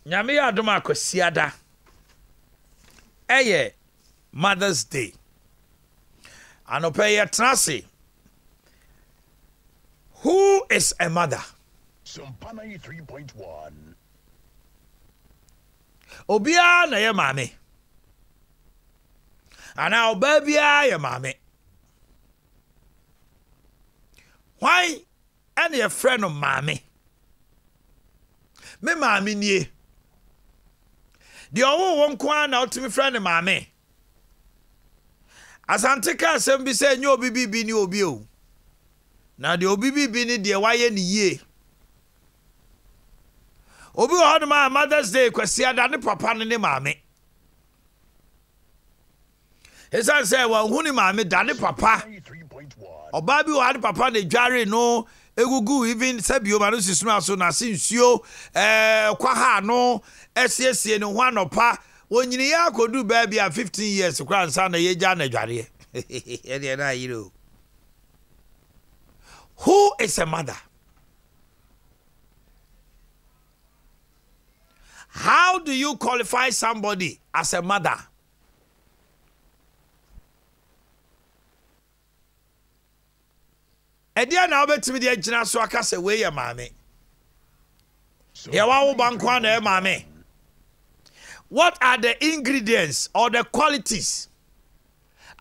Nyame yɛ adom a Kwasiada ɛyɛ Mother's Day. Anɔpa yi yɛtena ase. Who is a mother? Obiara na ɛyɛ maame. Anaa ɔbaa biara yɛ maame. Hwan ɛna yɛfrɛ no maame? Me maame nie. Deɛ ɔwoo wo nko ara na wotumi frɛ no maame. Asante ka asɛm bi sɛ ɛnyɛ obi biribi ne obi o. Na deɛ obi biribi ne deɛ wayɛ ne yie. Obi wɔ hɔnom a Mother's Day Kwasiada ne papa ne ne maame. Esiane sɛ wanhu ne maame da, ne papa, ɔbaa bi wɔ ha ne papa na edwaree no egugu even sɛ bio ma no si sunu aso n'ase nsuo ɛɛ kwaha no ɛsiesie ne ho anɔpa wɔnyini yɛ akɔdu baabi a 15 years koraa nsa na yɛgya no adwareɛ ɛdeɛ na ayere o. Who is a mother? How do you qualify somebody as a mother? Ɛdeɛn na wobɛtumi de agyina so aka sɛ wei yɛ maame? Deɛ wawo ba nko ara na ɛyɛ maame. What are the ingredients or the qualities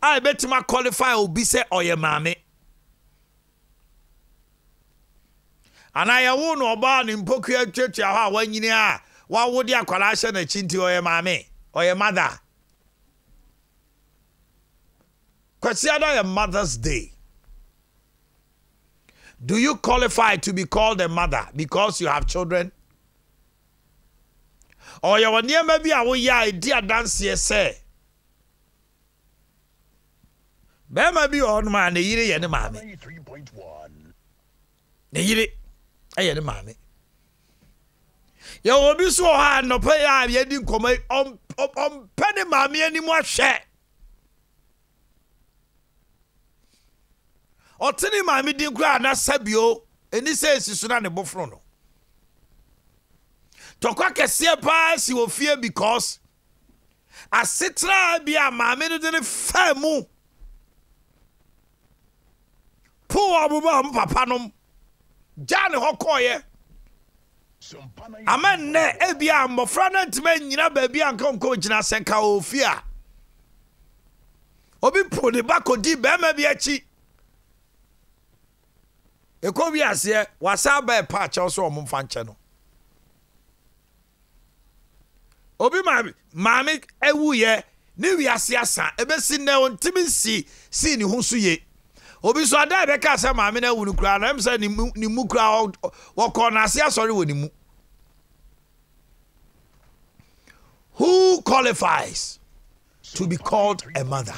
a ɛbɛtumi aqualify obi sɛ ɔyɛ maame? Anaa yɛwoo no ɔbaa a ne mpokua tuatua hɔ a wanyini a wawo de akwadaa ahyɛ n'akyi nti ɔyɛ maame, ɔyɛ mother. Kwasiada yɛ Mother's Day. Do you qualify to be called a mother because you have children? Or yɛwɔ nneɛma bi a woyɛ a ɛdi adanseɛ sɛ Barima bi wɔ hɔnom a ne yere yɛ ne maame. Ne yere yɛ ne maame. Yɛwɔ obi nso wɔ hɔ a nnɔpɛ yi a yɛdi nkɔmmɔ yi ɔmpɛ ne maame anim ahwɛ. Ɔte ne maame din koraa na sɛbio ɛni sɛ esi so na ne bo fono no. Tɔkwa kɛseɛ paa si wɔ fie because Asetra a ebia maame no de no faa mu poo wɔn ma wɔn papa nom gyaa ne hɔ kɔɔeɛ ama nnɛ ebia mmɔfra no antumi anyina baabi a nka ɔnkɔ gyina sɛ nka ɔwɔ fie a obi po ne ba kɔdi bɛrima bi akyi ɛkɔ wi aseɛ wasa aba ɛpa akyɛw sɛ ɔmo mfa nkyɛ no. Obi maame maame awuiɛ ne wiase asa ɛbɛsi nnɛ ɔntumi nsi sii ne ho so ye. Obi nso ada a ɛbɛka sɛ maame no awu no koraa na ɛm sɛ ne mu ne mu koraa wɔkɔɔ n'ase asɔre wɔ ne mu. Who qualifies to be called a mother?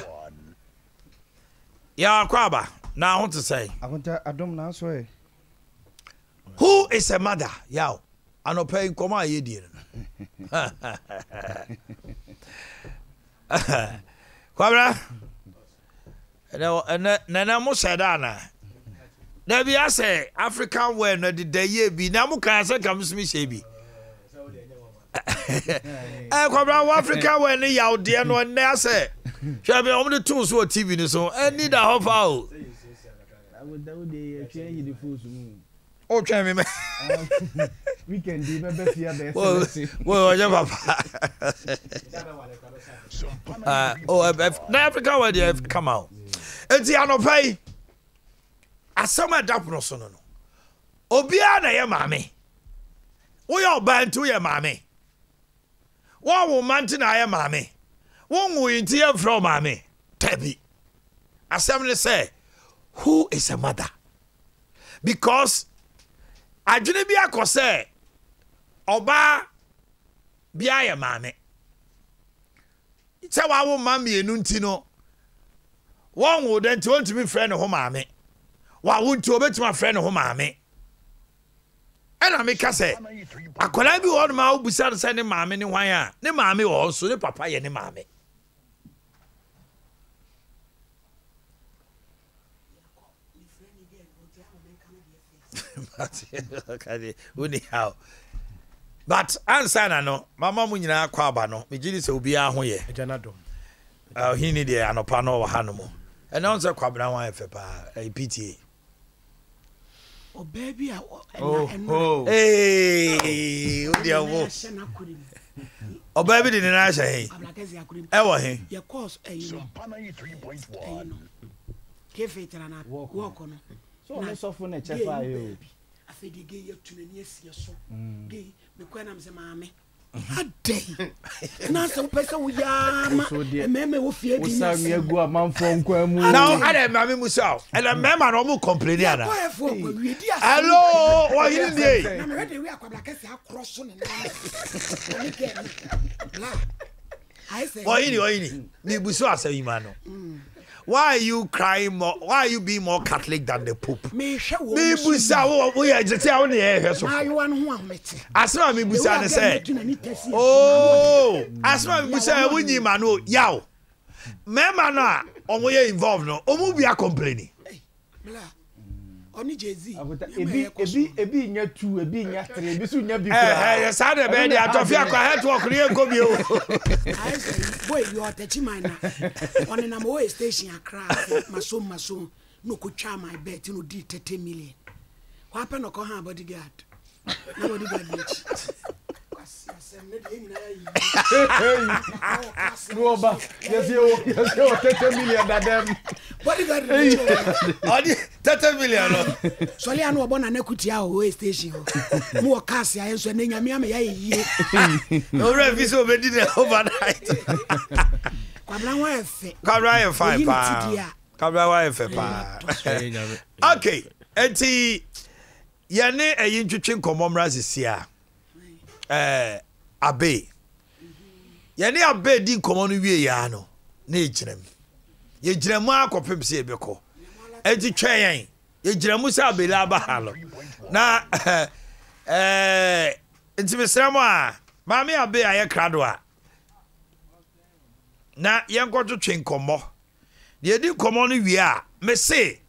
Yɛ akɔ aba na ho te sɛn? Akonta adom na asɔ ɛ. Who is a mother? Yaw, anɔpa yi nkɔmɔ a yɛdie no. Kwabra, ɛnɛ nana mo hyɛ da ana? Dabi asɛ African wear no deda yie bi na mo kan sɛ nka mo so mi hyɛ bi. Ɛ kwabra wo African wear no yaw deɛ no ɛnɛ asɛ hwɛ bi wɔn de too so wɔ TV no so ɛni da hɔ fa o. O twɛn mi mɛ. Weekend yi bɛbɛ fie abɛyɛ selection. Wo ɔnyɛ papa. Oh, na Africa wɔ deɛ kama o. Eti anɔpa yi asɛm a ɛda pono so no no obiara na ɛyɛ maame. Woyɛ ɔbaa nti woyɛ maame. Wɔn wo mma nti na ayɛ maame. Wo nwui nti yɛmfrɛ wo maame. Dabi. Asɛm ne sɛ, who is a mother? Because adwene bi akɔ sɛ ɔbaa biara yɛ maame. Sɛ wawo mma mmienu nti no, wɔnwo dɛ nti wɔntumi mfrɛ ne ho maame. Wawo nti wɔbɛtumi afrɛ ne ho maame. Ɛna meka sɛ, akwadaa bi wɔ hɔnom a wobisa no sɛ ne maame ne hwan a, ne maame wɔ hɔ nso ne papa yɛ ne maame. But ansa na no, mama mo nyinaa kɔ aba no, megye di sɛ obiara ho yɛ. Agya no adom. Ɔhene deɛ anɔpa no ɔwɔ ha no mu. Ɛnna ɔn sɛ Kwabena ho ayɛ fɛ paa, ɛyɛ PTA. Ɔbaa bi a ɛna ɛnora. Ee, wo deɛ wo. Ɔbaa bi de ne nan ahyɛ he? Ɛwɔ he? Yɛkɔɔ ɛyi no. Ɛyi no. Kefe tara na wɔkɔ no. So ɔne sɔfo na ɛkyɛ fa yɛ o. Afei deɛ gay atu n'ani asi so. Gay mekɔɛ na mesɛ maame. Adɛn na sɛ wopɛ sɛ woyɛ ara ma mmarima ɛwɔ fie bi nya asɛm. Wosan gu amanfoɔ nkwan mu. Na adɛn maame mu sɛ ɛnna mmarima na wɔn kɔmpleni ana. Yɛkɔɛfoɔ kɔ wie di asɛm. Hello wɔyere nie. Na mehwɛ de wi akwabla kɛse akorɔ so ne nan ɔne gɛɛ no bla. Ɔyini ɔyini mibusu asɛm yi ma no. Why are you crying more? Why are you being more Catholic than the Pope? Mibusa wo wo yɛ tete a wo ne yɛ hwɛ so. Asɛm a mibusa ne sɛ oh asɛm a mibusa yɛ wo nyi ma no yaw. Mmarima no a wɔn yɛ involved no wɔn bi a complaining. Ɔne Jay-Z. Abuta ebi ebi ebi nya two ebi nya three ebi so nya bi koraa. Ɛhɛ saa na ɛbɛyɛ deɛ atɔfe akɔ network no yɛ nkɔ bio. Ayɛ sɛ boy bi ɔtɛkyi man na ɔnenam ɔyɛ station akra masom masom na ɔkɔtwaa my bet na ɔdii 30 million. Hɔ apɛ na ɔkɔ ha bodyguard. Na bodyguard no akyi. Kwasi asɛm no deɛ nyinaa yɛ yie. No ɔba yɛsi o yɛsi o 30 million dadam. Bodyguard no akyi ɔba. Ɔde 30 million no. Sɔle ano ɔbɔ nana kutia wɔ way station hɔ. Mo wɔ cars ayɛ nso ɛnɛ nyame ama yɛayɛ yie. Owura fi sɛ obedi ne overnight. Kwabena ho ayɛ fɛ. Kwabena ayɛ fine paa. Kwabena ho ayɛ fɛ paa. Okay, enti Yɛne ɛyi ntwetwe nkɔmmɔ mmra sisi a. Ɛɛ Abe. Yɛne Abe di nkɔmmɔ no wie yɛ no, na yɛgyina mu. Yɛgyina mu ara kɔpem sɛ yɛbɛkɔ. Enti twɛn yɛn. Yɛgyina mu sɛ Abela aba ha no. Na ɛɛ nti mesrɛ mo a, Maame Abe ayɛ krado a, na yɛnkɔtwetwe nkɔmmɔ. Na yɛdi nkɔmmɔ no wie a, mese,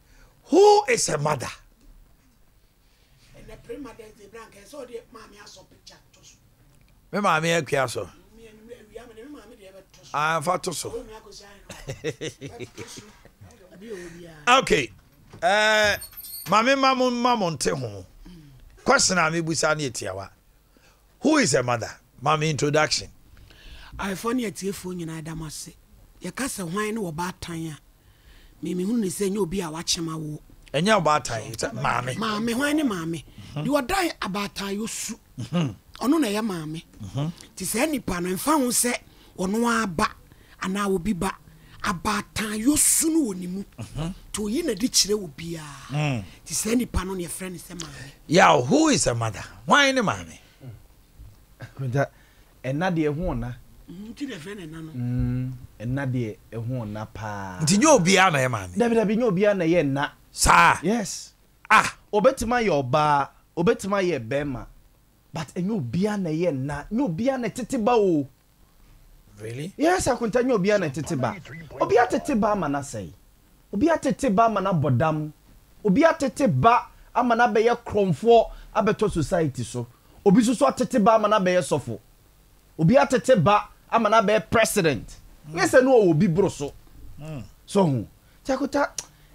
Who is a mother? Me maame akua so. Ah, fa to so. Okay. Eh, maame ma mo ma mo nte ho. Question a mebusa ne etiawa. Who is a mother? Ma me introduction. Ahwɛfoɔ ne atiefoɔ nyinaa yɛda mo ase. Yɛka sɛ hwan ne ɔbaatan a, me mehunu no sɛ ɛnyɛ obi a wakyem awoɔ. Ɛnyɛ ɔbaatan, sɛ maame. Maame, hwan ne maame? Deɛ ɔdan abaatan ɔsu, ɔno na ɛyɛ maame. Nti saa nipa no, ɛmfa ho sɛ ɔno ara ba anaa obi ba, abaatan yɔsu no wɔ ne mu. Nti ɔyi n'adi kyerɛ obiara. Nti saa nipa no na yɛfrɛ no sɛ maame. Yaw, who is a mother? Hwan ne maame? Akonta, ɛna deɛ ɛho ɔna. Nti na yɛfrɛ no ɛna no. Ɛna deɛ ɛho ɔna paa. Nti nyɛ obiara na ɛyɛ maame? Dabi dabi, nyɛ obiara na ɛyɛ ɛna. Saa? Yes. Ah! Obetumi ayɛ ɔbaa, obetumi ayɛ bɛrima, but ɛnyɛ obiara na ɛyɛ ɛna, nyɛ obiara na ɛtete ba o. Really? Yes, Akonta, nyɛ obiara na ɛtete ba. Obi atete ba ama no asɛe. Obi atete ba ama no abɔ dam. Obi atete ba ama no abɛyɛ korɔmfoɔ abɛtɔ society so. Obi nso so atete ba ama no abɛyɛ sɔfo. Obi atete ba ama no abɛyɛ president. Nyɛ sɛ no ɔwɔ bi boro so. So ho. Nti Akonta,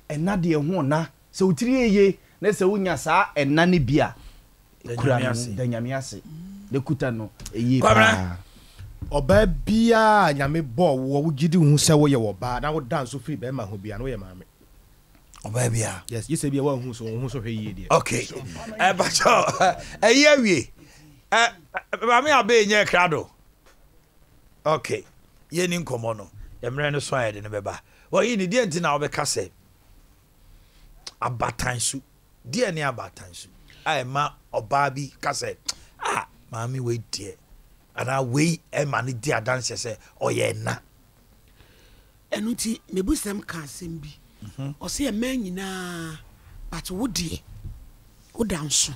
ɛna deɛ ɛho ɔna. Sɛ wo tiri yɛ yie na sɛ wonya saa ɛna no bi a, Kura no, da Nyame ase na kuta no yie paa. Ɔbaa biaa a Nyame bɔɔ woɔ wo gyidi wo ho sɛ woyɛ ɔbaa na woda nso firi bɛɛma ho biaa no woyɛ maame. Ɔbaa biaa. Yes, gye sɛ bia woanhu so wo ho so hwɛ yie deɛ. Ok, mpakyɛw ɛyi awie ɛ maame Abe nyɛ krado ok yɛni nkɔmɔ no mmerɛ no so a yɛde no bɛba wɔyi ne deɛ nti na wobɛka sɛ abatan su Deɛn ne abaatan su a ɛma ɔbaa bi ka sɛ, Ah, maame wei deɛ, anaa wei ma no di adanseɛ sɛ ɔyɛ ɛna? Ɛno nti Mebusɛm ka asɛm bi, ɔse mmaa nyinaa but wo deɛ woda nso.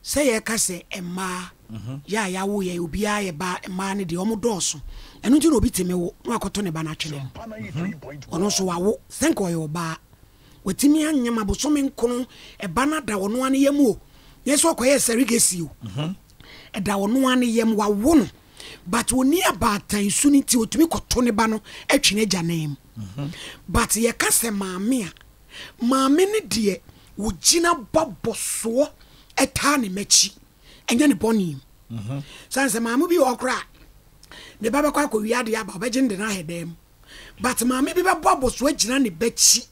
Sɛ yɛka sɛ mmaa yɛ a yɛawo yɛn obiara yɛ ba mmaa no deɛ wɔn dɔɔso. Ɛno nti na obi tumi wo na wakɔto ne ba no atwene no. Ɔno nso wawo sɛ nka ɔyɛ ɔbaa. Watumi anyem abosome nkono ɛba no ada ɔno ara ne yam o. Nyɛ sɛ ɔkɔyɛɛ surrogacy o. Ɛda ɔno ara ne yam, wawo no but ɔnni abaatan su no nti ɔtumi kɔto ne ba no twe n'agya nan mu. But yɛka sɛ maame a, maame no deɛ ɔgyina bɔ bɔsoɔ taa ne mma akyi, ɛnyɛ ne bɔne mu. Sane sɛ maame bi wɔ hɔ koraa a, ne ba bɛkɔ akɔwia adeɛ aba, ɔbɛgye no de no ahɛ dan mu. But maame bi bɛbɔ abɔsoɔ agyina ne ba akyi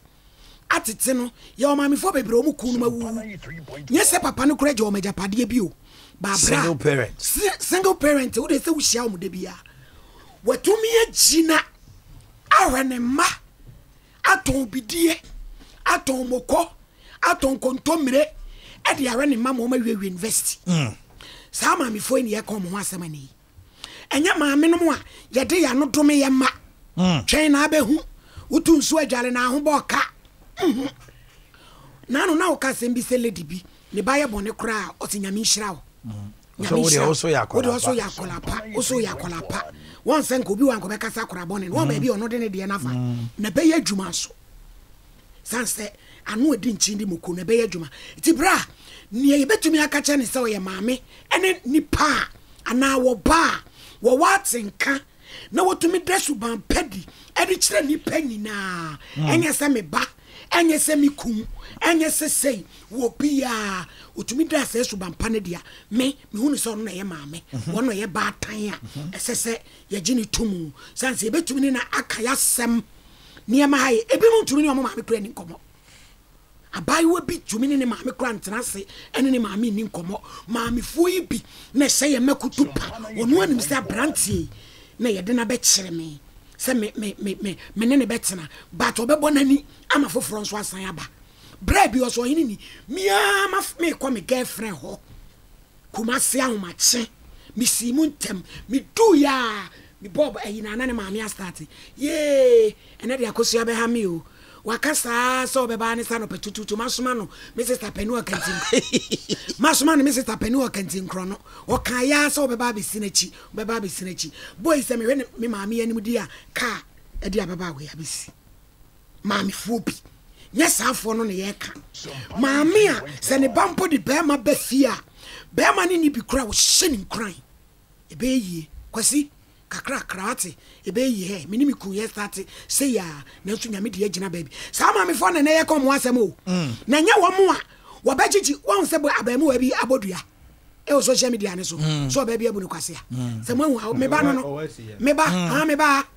atete no. Yɛwɔ maamefoɔ bebree wɔn kununom awuwu. Nyɛ sɛ papa no koraa gye wɔn agyapadeɛ bi o. But abira Single parent. Single parent wo deɛ sɛ wohyia wɔn da biara. Watumi agyina ahwɛ ne mma atɔn bidie, atɔn moko, atɔn kontommire ɛde ahwɛ ne mma ma wɔn awie university. Saa maamefoɔ yi na yɛka wɔn ho asɛm ɛnɛ yi. Ɛnyɛ maamenom a yɛde yɛn ano dome yɛn mma. Twɛn na abɛhu. Wotu nsuo adware na ahobɔ ɔka. Mhm. Naano na woka asɛm bi sɛ lady bi ne ba yɛ bɔne koraa a ɔse Nyame nhyira wo. Nyame nhyira wo. Wode ɔso yɛ akwadaa pa. Woso yɛ akwadaa pa. Wɔn sɛ nka obi wɔ anka ɔbɛkasa akwadaa bɔne no. Wɔn baabi a ɔno de ne deɛ no afa. Na ɛbɛyɛ adwuma nso. Sane sɛ ano a ɛdi nkyen di moko no, ɛbɛyɛ adwuma. Nti berɛ a nea yɛbɛtumi aka kyerɛ no sɛ ɔyɛ maame ne nipa a anaa wɔba a wɔwɔ atenka na wɔtumi da suban pa di de kyerɛ nnipa nyinaa, ɛnyɛ sɛ me ba, ɛnyɛ sɛ me kunu, ɛnyɛ sɛ sei, wɔ biara, ɔtumi da saa suban pa no adi a, me, mehu no sɛ ɔno na ɛyɛ maame, ɔno na ɔyɛ baatan a ɛsɛ sɛ yɛgye no to mu. Sane sɛ yɛbɛtumi ne no aka yɛasɛm. Nneɛma ha yɛ, ebinom ntumi ne wɔn maame koraa nni nkɔmmɔ. Abaayewa bi tumi ne ne maame koraa ntena ase ne ne maame nni nkɔmmɔ. Maamefoɔ yi bi na ɛhyɛ yɛn mma kutu pa. Wɔn anim sɛ aberanteɛ yi na yɛde no abɛkyerɛ me sɛ me me me me me ne ne bɛtena, but ɔbɛbɔ n'ani ama foforɔ nso asan aba. Berɛ bi ɔsɛ ɔhene ni, me ara ma mekɔ me girlfriend hɔ. Kumasi ahomakye, mesii mu ntɛm, meduui a, mebɔɔ ayi no a na ne maame astarte, yee, ɛnɛ deɛ Akosua bɛha me o, waka saa sɛ ɔbɛba ne sɛ anɔpa tutuutu, masoma no me sister panin wɔ Kantin, masoma no me sister panin wɔ Kantinkorɔ no, ɔkaa yaa sɛ ɔbɛba abɛsi n'akyi, ɔbɛba abɛsi n'akyi, boy sɛ mehwɛ me maame anim di a, kaa ɛde ababaawa yi abɛsi. Maamefoɔ bi. Nyɛ saa foɔ no na yɛreka. Maame a sɛ ne ba mpo de barima ba fie a, barima no nni bi koraa a, ɔhyɛ no nkuran. Ɛbɛyɛ yie. Kwasi, kakrakra wate, ɛbɛyɛ yie. Hɛ, me ne me kunu yɛ starte sei a, nanso Nyame de yɛagyina baabi. Saa maamefoɔ na ɛnɛ yɛka wɔn asɛm o. Na ɛnyɛ wɔn a wɔbɛgyegye, woahu sɛ abaamuwa bi abɔ dua ɛwɔ social media no so, sɛ ɔbaa bi abu no kwasea. Sɛ moahu a, me ba no no, me ba, ah, me ba.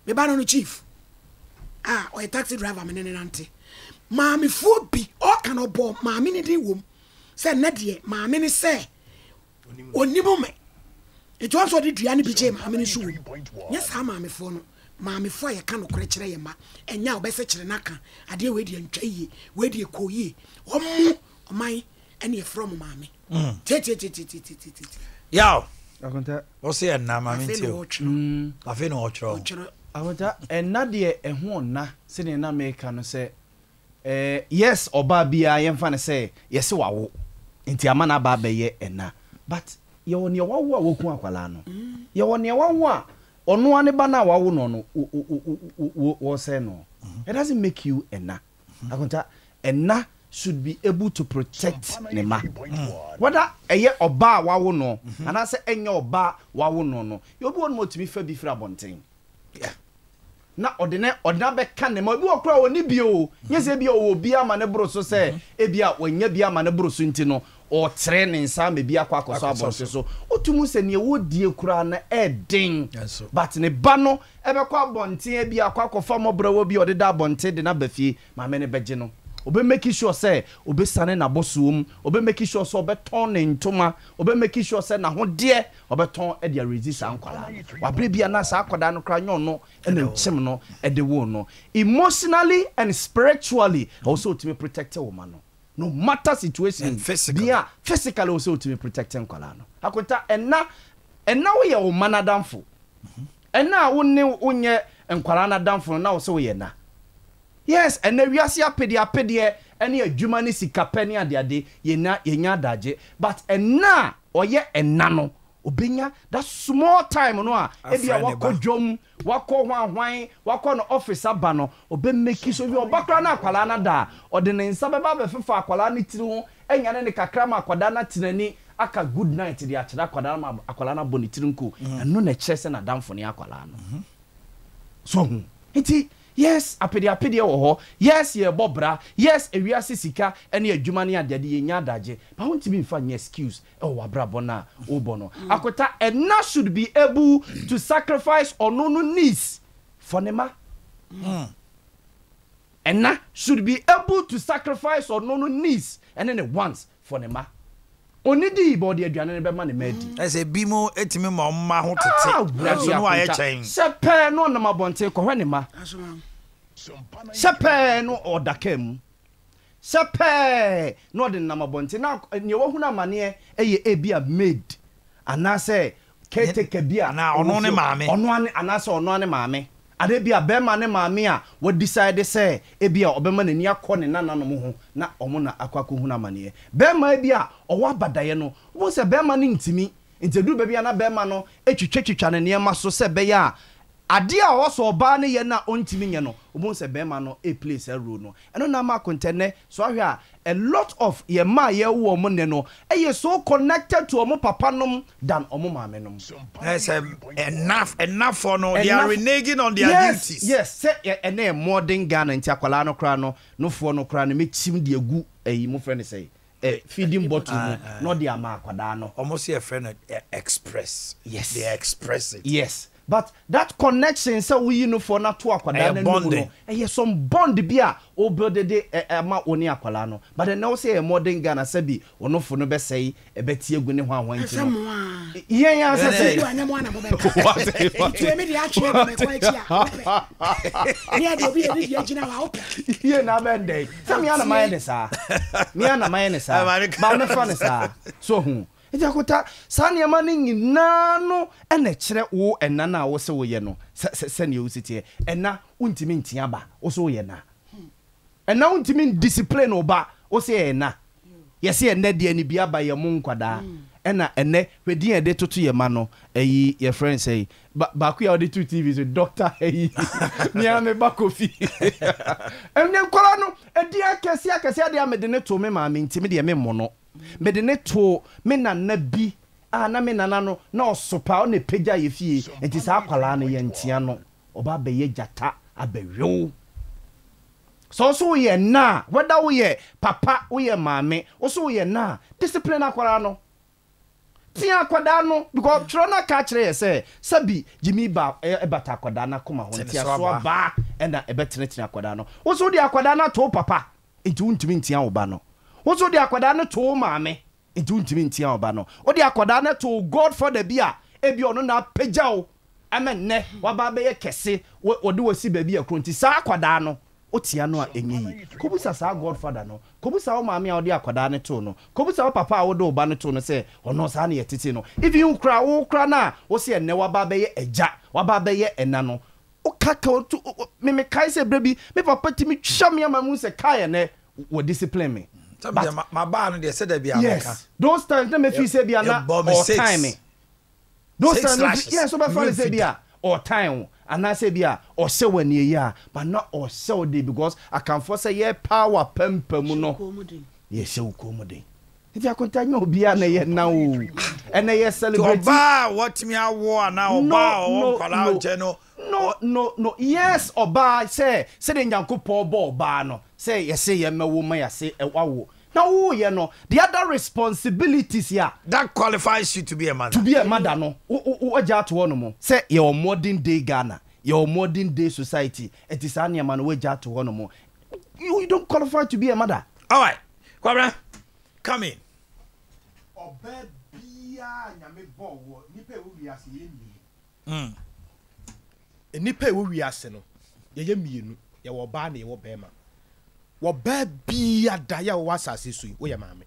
Me ba no no chief a ɔyɛ taxi driver me ne no nante. Maamefoɔ bi ɔka no ɔbɔ maame no din wom sɛ nnɛ deɛ maame no sɛ ɔnim me nti ɔn sɛ ɔde dua no bi gyee maame no nso wom. Nyɛ saa maamefoɔ no. Maamefoɔ a yɛka nokorɛ kyerɛ yɛn mma ɛnyɛ a ɔbɛsɛ kyerɛ no aka adeɛ wei deɛ ntwa yie wei deɛ kɔ yie. Ɔmo ɔman ɛne yɛfrɛ ɔmo maame. Tietietietietietieti. Yaw. Akonta. Ɔsɛ ɛnna maame Afei nti na o. ɔretwerɛ. Afei na ɔretwerɛ o. Ɔretwerɛ. Akonta, ɛnna deɛ ɛho ɔnna sɛdeɛ na meka no sɛ eh, yes ɔbaa biara yɛmfa no sɛ yɛse wawo nti ama no aba abɛyɛ ɛna but yɛwɔ nea wawo a waku akwadaa no, yɛwɔ nea wawo a ɔno ara ne ba no a wawo no no wɔsɛe no. It doesn't make you ɛna. Akonta, ɛna should be able to protect ne mma. Whether ɛyɛ ɔba a wawo no anaasɛ ɛnyɛ ɔba a wawo no no, yɛ obi wɔ nom a ɔtumi fa bi firi abɔnten na ɔde ne ɔde no abɛka ne mma. Obi wɔ koraa a ɔnni bi o, nyɛ sɛ ebia ɔwɔ bi ama no boro so sɛ ebia wanya bi ama no boro so nti no ɔretrɛ ne nsa ama bi akɔ akɔsɔ abɔnten so. Wotu mu sɛ nea wɔredie koraa no ɛɛden but ne ba no Ɛbɛkɔ abɔnten ebia akɔ akɔfa mmɔborɔwa bi a ɔde da abɔnten de no aba fie. Maame no bɛgye no. Ɔbɛ make sure sɛ ɔbɛsiane n'abɔsoɔ mu, ɔbɛ make sure sɛ ɔbɛtɔn ne ntoma, ɔbɛ make sure sɛ n'ahodeɛ ɔbɛtɔn de arezi saa nkwadaa no. Wabrɛ bi a na saa akwadaa no koraa nyɛ ɔno na ɔkyem no de woo no. Emotionally and spiritually ɛwɔ sɛ ɔtumi protect wo ma no. No matter situation And physically. bia, physically ɛwɔ sɛ ɔtumi protect nkwadaa no. Akonta, ɛnna, ɛnna woyɛ wo mma no adamfo. Ɛna a wo ne wo nyɛ nkwadaa no adamfo no na wo sɛ woyɛ na. Yes, ɛnɛ wiase apedeɛ apedeɛ ɛne adwuma ne sikapɛ ne adeade yɛnya yɛnya adagye but ɛna a ɔyɛ ɛna no ɔbɛnya that small time no a ebia Afrɛ ne ba. wakɔ dwom, wakɔ hwan hwan, wakɔ no office aba no ɔbɛ make sure even ɔba koraa na akwadaa no ada a ɔde ne nsa bɛba abɛfefa akwadaa no tiri ho anyane no kakra ma akwadaa no ate n'ani. aka good night de akyerɛ akwadaa no ma akwadaa no abɔ ne tiri nko. Ɛno na ɛkyerɛ sɛ n'adamfo ne akwadaa no. So ho? Nti yes, apedeapedeɛ wɔ hɔ, yes yɛrebɔ bra, yes ewiase sika ne adwuma ne adeade yɛnnya adagye, but wontumi mfa nyɛ excuse wɔ w'abrabɔ no a wobɔ no. Akwata, ɛna should be able to sacrifice ɔno no needs for ne mma. Ɛna should be able to sacrifice ɔno no needs ne ne wants for ne mma. Ɔnnidii but ɔde aduane no bɛma ne mma adi. Ɛsɛ ebinom tumi ma wɔn mma ho tete Ah, Awurade nanso na wɔayɛ akonta. kyɛn. Hyɛ pɛɛ na ɔnam abɔnten kɔhwɛ ne mma. Hyɛ pɛɛ na ɔda kaa mu. Hyɛ pɛɛ na ɔde nenam abɔnten na nea wahunu amaneɛ yɛ ebia maid anaasɛ caretaker bi a Anaa ɔwɔ ɔno ne fie hɔ. maame. Ɔno ara ne anaasɛ ɔno ara ne maame. Anaa ebia barima ne maame a wɔadecide sɛ ebia ɔbɛma n'ani akɔ ne nananom ho na wɔn na akɔ akɔhunu amaneɛ. Barima bi a ɔwɔ abadaeɛ no, wobɛhu sɛ barima no ntumi, nti ɛduru baabi a na barima no twitwatwitwa ne nneɛma so sɛ ɛbɛyɛ a adeɛ a ɔwɔ sɛ ɔbaa no yɛ no a ɔntumi nyɛ no, wobɛhu sɛ barima no replay saa role no. Ɛno na ama akontɛ nnɛ, sɛ woahwɛ a, a lot of yɛn mma a yɛrewo wɔn nnɛ no yɛ so connected to wɔn papa nom than wɔn maame nom. Ɛsɛ enough enough no they are reneging on their yes, duties. Yes, sɛ ɛnɛ yɛ modern Ghana nti akwadaa no koraa no nofoɔ no koraa no mɛkyim de agu ɛyi mo frɛ no sɛ ɛ feeding bottle mu na ɔde ama akwadaa no. Wɔn sɛ yɛfrɛ no express. Yes. They express it. Yes. But that connection sɛ woyi nufoɔ no ato akwadaa Ɛyɛ no anum no, bonding. ɛyɛ some bond bi a wo build de ama wo ne akwadaa no. But ɛnnɛ wo sɛ yɛyɛ modern Ghana sɛbi wo nofo no bɛsɛe, ɛbɛte agu ne hwan hwan nti Ɛsɛ no. mo a. Yɛn ara sɛ Ɛsɛ sɛ. bi a ɛnyɛ mo a na mobɛka. Nti emi deɛ atwe agu me kɔn akyi a, wopɛ. Ne ɛde obi yɛ ne deɛ gyina hɔ a, wopɛ. Yie na abɛn dɛn? Sɛ me ara na mayɛ ne saa. Me ara na mayɛ ne saa. Ba mɛfa ne saa. So hu? Enti Akonta, saa nneɛma no nyinaa no na ɛkyerɛ wo ɛna no a wose woyɛ no sɛ sɛ sɛnea wosi teɛ. Ɛna, wontumi ntea ba, wose woyɛ na. Ɛna wontumi ndiscipline wo ba, wose yɛyɛ na. Yɛse ɛnɛ deɛ ne bi aba yɛ mo nkwadaa. Ɛna ɛnɛ, hwɛ din a yɛde toto yɛn mma no, ɛyi yɛfrɛ no sɛn, ba baako yi a wɔde too TV so, Doctor ɛyi, me ara me ba Kofi. Ɛnɛ nkwadaa no, ɛdin akɛseɛ akɛseɛ adeɛ a mede no too me maame nti, me deɛ memmɔ no. Mede no too me nana bi a na me nana no na ɔso paa, ɔna ɛpagya yɛ fie, nti saa akwadaa no yɛntea no, ɔba abɛyɛ gyata abɛwew. Sɛ wo nso woyɛ ɛna a, whether woyɛ papa, woyɛ maame, wo nso woyɛ ɛna a, discipline akwadaa no. Tea akwadaa no because twerɛ no aka akyerɛ yɛ sɛ sɛbi gyimi ba ɛbata akwadaa no akoma ho, nteasoɔ abaa ɛna ɛbɛtenetene akwadaa no. Wo nso wode akwadaa no ato wo papa nti wontumi ntea wo ba no. Wo nso wode akwadaa no to wo maame, nti wontumi ntea wo ba no. Wode akwadaa no to wo godfather bi a ebia ɔno na apagya wo ama nnɛ waba abɛyɛ kɛse, wɔde wo asi baabi a ɛkorɔn nti saa akwadaa no, wotea no a ɛnyɛ yie. Kɔbisa saa godfather no, kɔbisa wo maame a wode akwadaa no too no, kɔbisa wo papa a wode wo ba no too no sɛ ɔno saa na yɛtetee no. Even wo koraa, wo koraa no a wose ɛnnɛ waba abɛyɛ agya, waba abɛyɛ ɛna no, Woka ka otu me mekae sɛ berɛ bi me papa tumi twa me ama mehu sɛ kai ɛnɛ wɔ discipline me. Sɛ But deɛ ma mabaa no deɛ sɛ da bi a meka. yes those times na mefeel sɛ bi a na Yɛbɔ me ɔtan six. me. Those Six times na lashes. yes wobɛfa no Me sɛ werɛ bi mfi a ɔtan wo anaasɛ bi a ɔhyɛ wo aniɛyɛ a but na ɔhyɛ wo den because Akanfoɔ sɛ yɛpaa w'apampam Hyɛ no wo kɔn mu den. yɛhyɛ wo kɔn mu den. Nti akonta nyɛ obiara na ɛyɛ nna oo. Ɛnɛ yɛ Nti celebrate. ɔbaa a watumi awo anaa No ɔbaa a ɔwɔ no nkwadaa no nkyɛn no no ɔ. no no yes ɔbaa sɛ sɛdeɛ Nyankopɔn bɔɔ ɔbaa no sɛ yɛse yɛmmɛwo ma yɛase wawo na wowoyɛ no the other responsibilities a. That qualifies you to be a mother. To be a mother no wo wo wagya ato hɔ nom sɛ yɛwɔ modern day Ghana yɛwɔ modern day society nti saa nneɛma no wagya ato hɔ nom you don't qualify to be a mother. Alright Kwabena come in. Ɔbaa biaa a Nyame bɔɔ woɔ, nnipa a ɛwɔ wiase yɛyɛ mmienu. Nnipa a ɛwɔ wiase no yɛyɛ mmienu, yɛwɔ ɔbaa na yɛwɔ bɛɛma. Ɔbaa biaa da yɛ a wɔwɔ asase so yi, woyɛ maame.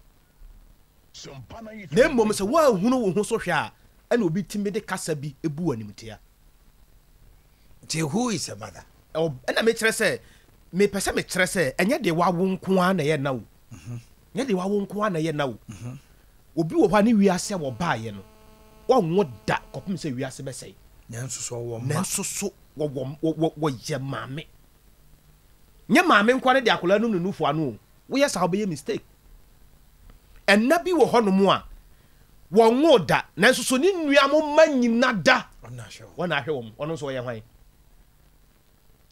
Na mmom sɛ woanhunu wo ho so hwɛ a, ɛna obi tumi de kasa bi bu wo animtia. Nti who is a mother? Ɛna mekyerɛ sɛ, mepɛ sɛ mekyerɛ sɛ ɛnyɛ deɛ wawo nko ara na ɛyɛ na o. Nyɛ deɛ wawo nko ara na ɛyɛ na o. Obi wɔ hɔ a ne wiase a wɔbaeɛ no, ɔnwo da kɔpem sɛ wiase bɛsɛe. Nanso so ɔwɔ mma. Nanso so wɔwɔ wɔyɛ maame. Nyɛ maame nko ara ne de akwadaa num ne nufu ano o. Woyɛ saa wobɛyɛ mistake. Ɛna bi wɔ hɔnom a, Wɔnwoo da, nanso so ne nua mo mma nyina da wɔn na ahwɛ wɔn. Ɔno nso ɔyɛ hwan?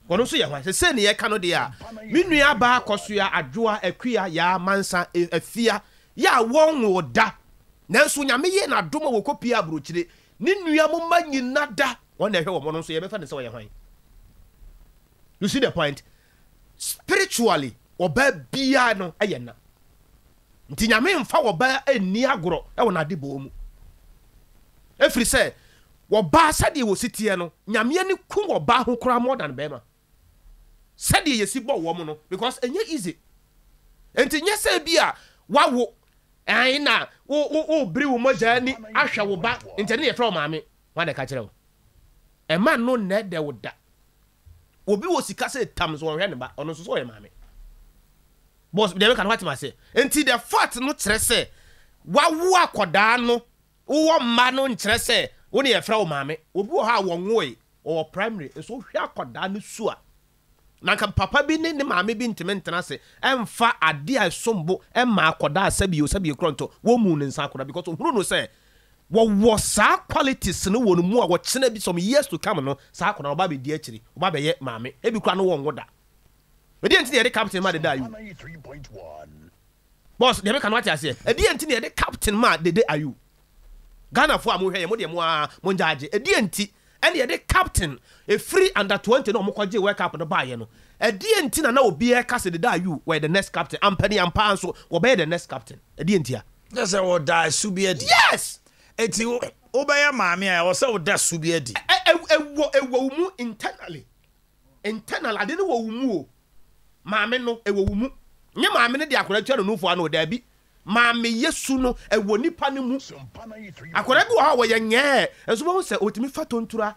Ɔno nso yɛ hwan? Sɛ sei ne yɛka no deɛ a, me nua baa Kɔsoa, Adwoa, Akua, Yaa, Mansa, Afia, yɛ a wɔnwoo da, nanso Nyame yɛɛ no adom a wɔkɔpie aburokyire, ne nua mo mma nyina da wɔn na ɛhwɛ wɔn. Ɔno nso yɛbɛfa no sɛ ɔyɛ hwan? You see the point? Spiritually, ɔbaa biara no yɛ na. Nti Nyame mfa ɔbaa nni agorɔ wɔ n'adebɔɔ mu. Ɛfiri sɛ, ɔbaa sɛdeɛ wɔsi teɛ no, Nyame ani ku ɔbaa ho koraa more than bɛɛma. Sɛdeɛ yɛsi bɔ wɔn no, because ɛnyɛ easy. Nti nyɛ sɛ bi a wawo, ɛn na wo wo wo biri wo mogya ani ahwɛ wo ba, nti ɛno na yɛfrɛ wo maame. Hwan na ɛka kyerɛ wo? Ɛma no nnɛɛdɛ wo da. Obi wɔ sika sɛ tam nso ɔnhwɛ ne ba, ɔno nso sɛ ɔyɛ maame. Boss, deɛ meka no wate m'aseɛ? Nti the fact no kyerɛ sɛ wawo akɔdaa no, wowɔ mma no nkyerɛ sɛ wo ne yɛfrɛ wo maame. Obi wɔ hɔ a wɔnwoe, ɔwɔ primary, nso wohwɛ akɔdaa no su a, na nka papa bi ne ne maame bi ntumi ntena ase mfa adeɛ a ɛsom bo mma akɔdaa sɛbio sɛbio korɔntɔ, wɔmmu ne nsa akɔdaa because ɔhunu no sɛ wɔwɔ saa qualities no wɔ ne mu a wɔkyena bi some years to come no saa akɔdaa no ɔba abɛdi akyiri, ɔba abɛyɛ maame, ebi koraa no wɔnwo da. Ɛdeɛn nti na yɛde captain ma Dede Ayew? Boss, deɛ meka no wate aseɛ? Ɛdeɛn nti na yɛde captain ma Dede Ayew? Ghanafoɔ a mohwɛ yɛn, mo deɛ mo ara mo ngyaagye. Ɛdeɛn nti ɛna yɛde captain ɛfiri under 20 na wɔn kɔgye World Cup no baeɛ no? Ɛdeɛn nti na na obiara ka sɛ Dede Ayew wɔyɛ the next captain? Ampa ni ampa ara nso wɔbɛyɛ the next captain. Ɛdeɛn ntia? Kyerɛ sɛ wɔda su bi adi. Yes! Enti wobɛyɛ maame a, ɛwɔ sɛ woda su bi adi. Ɛwɔ ɛwɔ wo mu internally. Internal, ade no wɔ wo mu o. Maame no, ɛwɔ wo mu. Nyɛ maame no de akwadaa tua no nufoɔ ano o, daabi. Maameyɛ su no, ɛwɔ nipa no mu. Akwadaa bi wɔ hɔ a wɔyɛ nyɛɛ, nso wobɛhu sɛ ɔtumi fa tontura.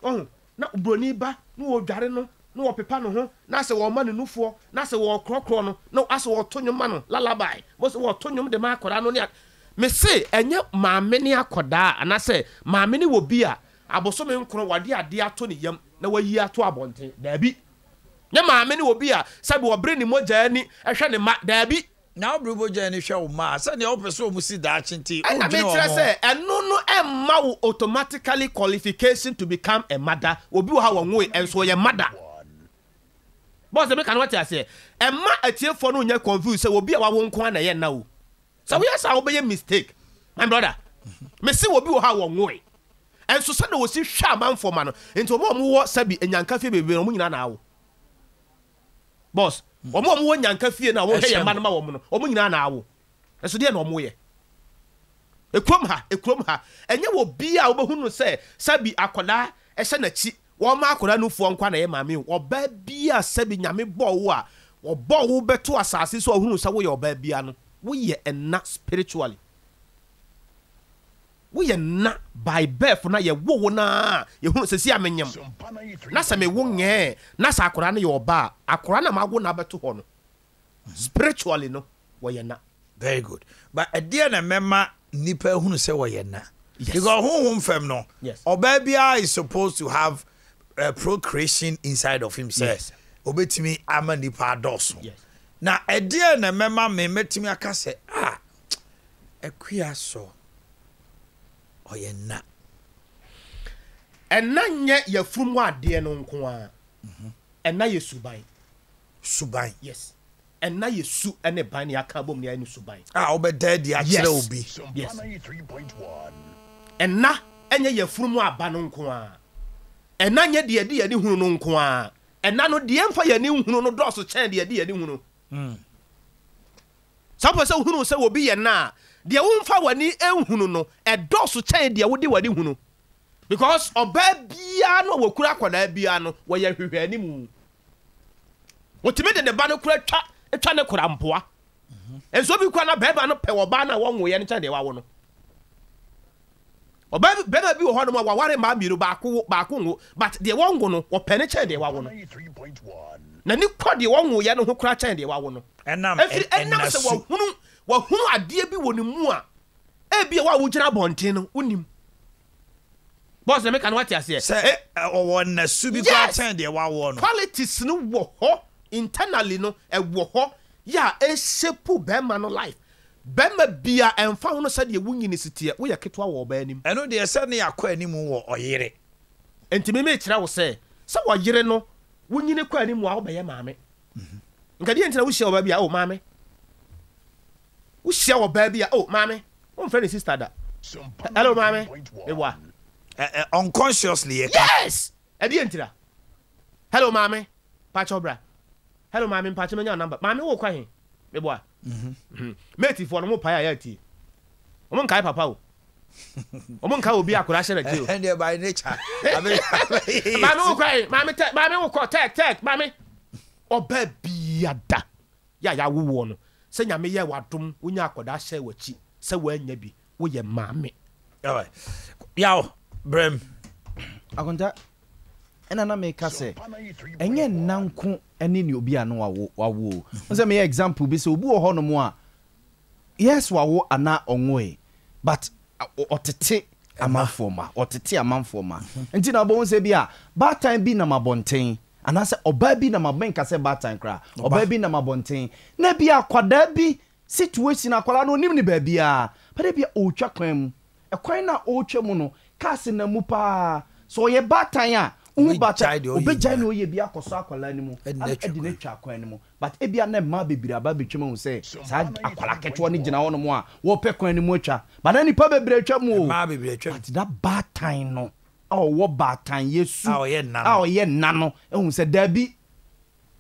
Wahu? Na buroni ba, na wɔredware no, na wɔpepa ne ho, na asɛ wɔrema no nufoɔ, na asɛ wɔrekorɔkorɔ no, na asɛ wɔreto nnwom ma no, lullaby. Wobɛhu sɛ wɔreto nnwom de ma akwadaa no ne a. Mese, ɛnyɛ maame ne akwadaa, anaasɛ maame ne obi a Abosome nkron wade adeɛ ato ne yam na wayi ato abɔnten? Daabi. Ne maame ne obi a sɛbi ɔbere ne mogya ani hwɛ ne mma? Daabi. Na wobere mogya ani hwɛ wo mma a, sɛdeɛ wopɛ sɛ wɔn si daakye nti, Ɛna wodwene mekyerɛ wɔn ho. sɛ ɛno no ɛmma wo automatically qualification to become a mother. Obi wɔ hɔ a wɔnwoe nso ɔyɛ mother. Boss deɛ meka no wate aseɛ? Ɛmma atiefoɔ no nyɛ confused sɛ obi a wawo nko ara na ɛyɛ nna o. Sɛ woyɛ saa a wobɛyɛ mistake my brother. Mese obi wɔ hɔ a wɔnwoe nso sɛdeɛ wɔsi hwɛ amanfoɔ ma no nti wɔn a wɔwɔ sɛbi nyanka fie bebree no wɔn nyinaa na awo. Boss, wɔn a wɔwɔ nyanka fie no a wɔhwɛ yɛn mma no ma wɔn no wɔn nyinaa na awo. Nso deɛ na wɔyɛ. Ekurom ha, ekurom ha, ɛnyɛ wɔ bi a wobɛhu no sɛ sɛbi akwadaa ɛhyɛ n'akyi Wɔmma akwadaa nufoɔ nkwa na ɛyɛ maame o. Ɔbaa biara a sɛbi Nyame bɔɔ wo a ɔbɔɔ wo bɛto asase so a ɔhunuu sɛ woyɛ ɔbaa biara no, woyɛ ɛna spiritually. Woyɛ nna by birth na yɛwo wo no ara a yɛhunu sɛsi a menyem na sɛ mewo ngɛɛ na sɛ akwadaa no yɛ ɔbaa a, akwadaa no a mawo no abɛto hɔ no spiritually no wɔyɛ na. Very good but ɛdeɛn na ɛmɛma nnipa ahunu sɛ wɔyɛ na? Yes. Because honhom fam no Yes. ɔbaa biara is supposed to have uh, procreation inside of him sɛ Yes. obetumi ama nnipa adɔɔso. Yes. Na ɛdeɛn na ɛmɛma me mɛtumi aka sɛ ah Akua sɔ ɔyɛ na. Ɛna nyɛ yafunu mu adeɛ no nko ara, ɛna yɛ suban. Suban. Yes. Ɛna yɛ su ne ban na yɛaka abom na yɛayɛ no suban. A wobɛda adi akyerɛ obi. Yes. Ɛna ɛnyɛ yafunu mu aba no nko ara. Ɛna nyɛ deɛ yɛde yɛn ani hunu no nko ara. Ɛna no, deɛ ɛmfa yɛn ani nhunu no dɔɔso kyɛn deɛ yɛde yɛn ani hunu. Sɛ wopɛ sɛ wohunu sɛ obi yɛ nna a, deɛ womfa w'ani nhunu no, ɛdɔɔso kyɛn deɛ wode w'ani hunu. Because ɔbaa biara no a wɔkura akwadaa biara no, wɔyɛ nhwehwɛanimu. Otumi de ne ba no kora twa twa ne kora mpoa. Nso obi kora na bɛrima no pɛ ɔbaa no a wɔnwoeɛ no kyɛn deɛ wawo no. Ɔbaa bi bɛrima bi wɔ hɔnom a waware mmaa mmienu baako wo baako nwo but deɛ wɔnwo no wɔpɛ no kyɛn deɛ wawo no. N'ani kɔ deɛ wɔnwoeɛ no ho koraa kyɛn deɛ wawo no. Ɛnam Ɛfiri ɛnam sɛ ɛnasu. wahunu wahunu adeɛ bi wɔ ne mu a ebia wo a wogyina abɔnten no wonim. Boss deɛ meka no wate aseɛ. Sɛ Eh. ɔwɔ nnasu bi koraa Yes! kyɛn deɛ wawoɔ no. Qualities no wɔ hɔ internally no ɛwɔ hɔ yɛ a ɛshape bɛɛma no life. Barima biara, ɛmfa ho no sɛdeɛ wo nyini si teɛ, woyɛ ketewa wɔ ɔbaa anim. Ɛno deɛ sɛ ne yɛakɔ anim wɔ ɔyere. Enti me mekyerɛ wo sɛ, sɛ ɔyere no, wo nyini kɔ anim a, wobɛyɛ maame. Nka deɛ nti na wohyia ɔbaa bi a, oh maame. Wohyia ɔbaa bi a, oh maame. Womfrɛ ne sister da. Hello maame, meboa. Unconsciously yɛka. Yes! Ɛdeɛ ntira. Hello maame, pakyɛw bra. Hello maame, mpakyɛ menya wo number. Maame wokɔ he? Meboa. Mate foɔ no, mo pae a yɛ atie. Wɔn nkae papa o. Wɔn nkae obi akora ahyɛ n'akyi o. Ɛndeɛ by nature. Maame wokɔ he? Maame tɛ, maame wokɔ tɛk tɛk, maame. Ɔbaa bia da yɛ a yɛawo woɔ no, sɛ Nyame yɛɛ wo adom wonyaa akɔdaa hyɛɛ w'akyi sɛ woannya bi, woyɛ maame. Alright. Yaw, brɛm. Akonta, ɛna na meka sɛ ɛnyɛ nna nko ne nea obi a na wawo wawo o. Wohu sɛ meyɛ example bi sɛ obi wɔ hɔnom a yes wawo anaa ɔnwoe but ɔtete amanfoɔ mma, ɔtete amanfoɔ mma. Nti na wobɛhu sɛ bi a baatan bi nam abɔnten anaasɛ ɔbaa bi nam menka sɛ baatan koraa, ɔbaa bi nam abɔnten na bi a akwadaa bi situation akwadaa no ɔnim no baabiara but ebia ɔretwa kwan mu Ɛkwan no a ɔretwa mu no, cars nam mu paa. Sɛ ɔyɛ baatan a, wohu baatan, ɔbɛgyae nea ɔyɛ biara akɔsɔ akwadaa no mu de no atwa kwan no mu. But ebia na mmaa bebree aba abɛtwam ahu sɛ saa akwadaa ketewa no gyina hɔnom a wɔrepɛ kwan no mu atwa. But na nnipa bebree atwa mu o. But that baatan no a ɔwɔ baatanyɛ su a ɔyɛ nna no ahu sɛ daabi,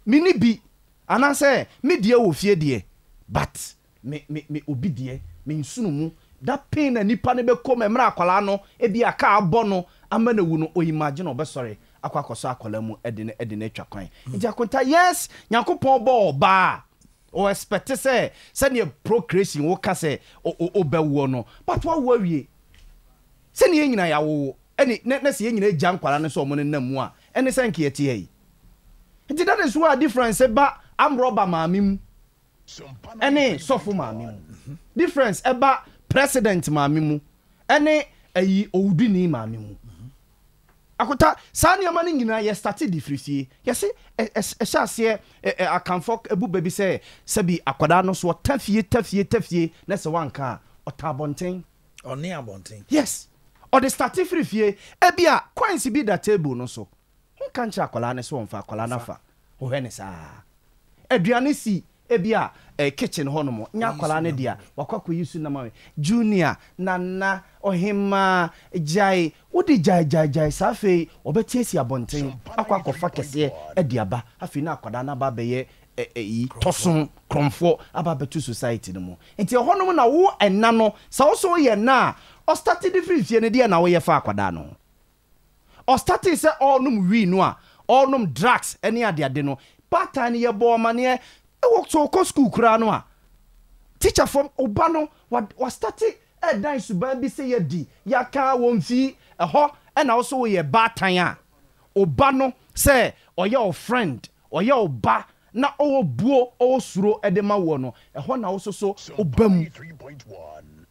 menni bi anaasɛ me deɛ wɔ fie deɛ but Me me me obi deɛ me nsono mu that pain a nipa no bɛkɔ mu ɛmerɛ akwadaa no ebia car abɔ no ama no awu no o imagine ɔbɛsɔre akɔ akɔsɔ akwadaa mu de no de no atwa kwan nti akonta yes Nyankopɔn bɔɔ ɔbaa a o expect sɛ sɛdeɛ procreation wo ka sɛ o o wobɛwoɔ no but wawo awie sɛdeɛ yɛn nyinaa yɛawowo ɛne na na sɛ yɛn nyinaa gya nkwadaa no sɛ wɔn nenam mu a ɛne sɛ nka yɛte ha yi nti that is why difference ba amrɔba maame mu ɛne sɔfo maame mu. Difference ɛba president maame mu ɛne ɛyi owudini maame mu. Akota saa nneɛma no nyinaa yɛ starte de firi fie. Yɛse ɛhyɛ aseɛ Akanfoɔ ɛbu bɛ bi sɛ sɛbi akwadaa no so ɔta fie ta fie ta fie na sɛ wanka a ɔta abɔnten. Ɔne abɔnten. Yes. Ɔde starte firi fie. Ebia coins bi da table no so. Wonka nkyerɛ akwadaa no sɛ ɔmfa, akwadaa no afa. Wohwɛ no saa. Aduane si ebia eh, kitchen hɔ nom, nyɛ akwadaa no dea, wakɔ akɔyi so nam awe. Junior, Nana, Ɔhemmaa, gyae, wode gyae gyae gyae saa afei ɔbɛte asi abɔnten akɔ akɔfa kɛseɛ de aba, afei na akwadaa no aba abɛyɛ eh, eh, tɔso, korɔmfoɔ aba abɛto society no mu. Nti ɛhɔ nom na wo ɛna no, sɛ wo nso woyɛ ɛna a, ɔstate de firi fie no, deɛn na woyɛ fa akwadaa no ho? Ɔstartee sɛ ɔrenom wii no a ɔrenom drugs ne adeade no, baatan no yɛbɔɔ amaneɛ wɔ sɛ ɔkɔ school koraa no a, teacher foɔ wo ba no wa wastarte ɛredan suban bi sɛ yɛadi, yɛaka wɔmfii ɛhɔ ɛna wo nso woyɛ baatan a, wo ba no sɛ ɔyɛ wo friend, ɔyɛ wo ba na ɔwɔ buo, ɔwɔ suro de ma woɔ no, ɛhɔ na wo nso so woba mu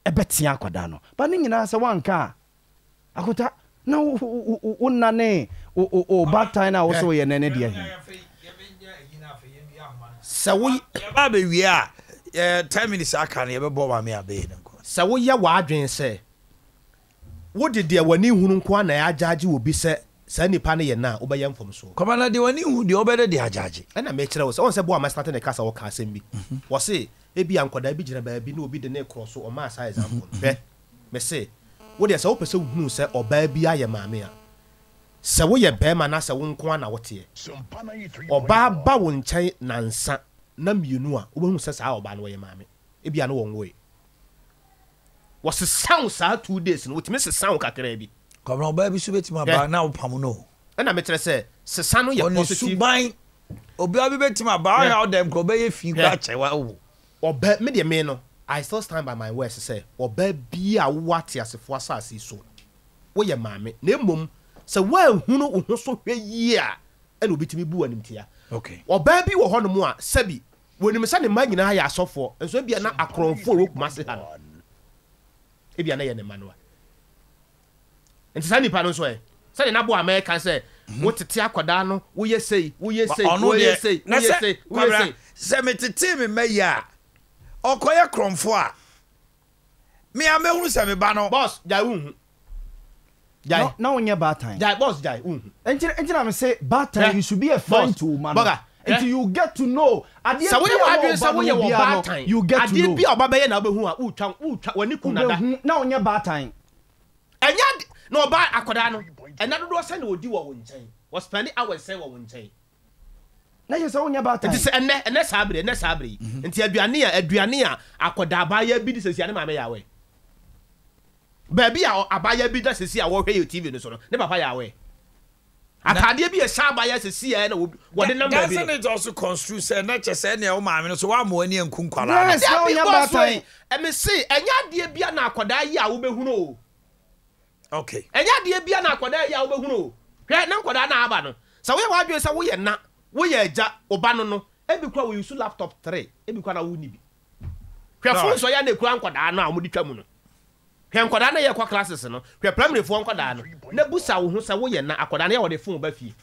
ɛbɛtea akwadaa no. But ne nyinaa sɛ woanka a, Akonta, na wo wo nna ne wo wo baatan no a wo sɛ woyɛ nɛ ne deɛ he? Sɛ wo. Yɛba abɛwie a, yɛ 10 minutes aka no yɛbɛbɔ Maame Abee no nkɔmmɔ. Sɛ woyɛ w'adwene sɛ wode deɛ w'ani hunu nko ara na agyagye obi sɛ saa nipa no yɛ nã a, wobɛyɛ mfomsoɔ. Kwabena, deɛ w'ani hu deɛ wobɛdɛ de agyagye. Ɛna mekyerɛ wo sɛ, woahu sɛ boa ma starte ne kasa ɔka asɛm bi. Wɔse ebia nkwadaa bi gyina baabi na obi de no rekorɔ so, ɔmaa saa example no. Hwɛ, Mese, wo deɛ sɛ wopɛ sɛ wohunu sɛ ɔbaa bi ayɛ maame a, sɛ woyɛ barima na sɛ wo nko ara na woteɛ, ɔbaa ba wo nkyɛn nansa na mmienu a, wobɛhunu sɛ saa ɔbaa no ɔyɛ maame. Ebia na wɔnwoe. Wɔsesa wo saa 2 days no, wɔtumi sesa wo kakraa bi. Kwabena, ɔbaa bi so bɛtumi aba na wopam no o. Ɛna mekyerɛ sɛ sesa no yɛ Ɔne positive. suban, obiara bi bɛtumi aba, Hwɛ. ɔhwɛ wo dɛm koraa, ɔbɛyɛ fi koraa Hwɛ. kyɛ wo awo. Ɔbaa, me deɛ me no, I still stand by my words sɛ, ɔbaa biara a wowɔ ateasefoɔ asase yi so, woyɛ maame. Na mmom, sɛ woanhunu wo ho so hwɛ yie a, ɛna obi tumi bu wo animtia. Okay. Ɔbaa bi wɔ hɔnom a, sɛbi, wɔnim sɛ ne mma nyinaa yɛ asɔfoɔ, nso ebia na akorɔmfoɔ a ɛwɔ Kumasi ha no, ebia na ɛyɛ ne mma no a. Nti saa nipa no nso ɛ? Sɛdeɛ na Boa mɛka sɛ, wotete akwadaa no, woyɛ sei, woyɛ sei, Ɔno woyɛ deɛ, sei, na woyɛ sɛ, sei, woyɛ Kwabena, sei. sɛ metetee me mma yi a, ɔkɔyɛ korɔmfoɔ a, Me a mɛhunu sɛ me ba no. Boss, gyae wo nhu. Gyae. Na wonyɛ baatan. Gyae, boss, gyae wo nhu. Nti nti na me se baatan you should be a friend to wo ma no. Bɔga, Nti you get to know adeɛ Sɛ woyɛ bi a w'adwene wɔ sɛ ɔba no woyɛ ho wɔ biara no baatan, you get to adeɛ know. bi a ɔba bɛyɛ na wobɛhu a, wotwa, wotwa, w'ani ku nada. Wobɛhu na wonyɛ baatan. Ɛnyɛ ade, na ɔba akwadaa no, ɛna dodoɔ sɛn na ɔdi wɔ wo nkyɛn? Wɔ spend hours sɛn wɔ wo nkyɛn? Na kyerɛ sɛ wonyɛ baatan. Nti sɛ ɛnnɛ, ɛnnɛ saa bere, ɛnnɛ saa bere yi, nti aduane a, aduane a akwadaa abaayewa bi di sɛsi a ne maame yɛ aware. Baabi a abaayewa bi da sɛsi a wɔhwɛ yɛ TV no so no, ne papa yɛ aware. Ataadeɛ bi a ɛhyɛ abaayewa sɛsi a ɛna wɔde nam baabi no. Doesn't it also construe sɛ na kyɛ sɛ ɛnea wo maame no so woamma w'ani anku nkwadaa no? Yes, na Dabi, wonyɛ boss baatan. wei, ɛme se, ɛnyɛ adeɛ bia na akwadaa yi a wobɛhunu o. Okay. Ɛnyɛ adeɛ bia na akwadaa yi a wobɛhunu o. Hwɛ, na nkwadaa no a aba no, sɛ woyɛ w'adwene sɛ woyɛ na, woyɛ agya, wo ba no no, ebi koraa wɔ use laptop tre, ebi koraa na wonni bi. Hwɛ phones ɔyɛ a na ekura nkwadaa no a wɔde twa mu no. Hwɛ nkwadaa no a yɛkɔ classes no, hwɛ primary foɔ nkwadaa no, na busa wo ho sɛ woyɛ na, akwadaa no yɛ a wɔde phone ba fie.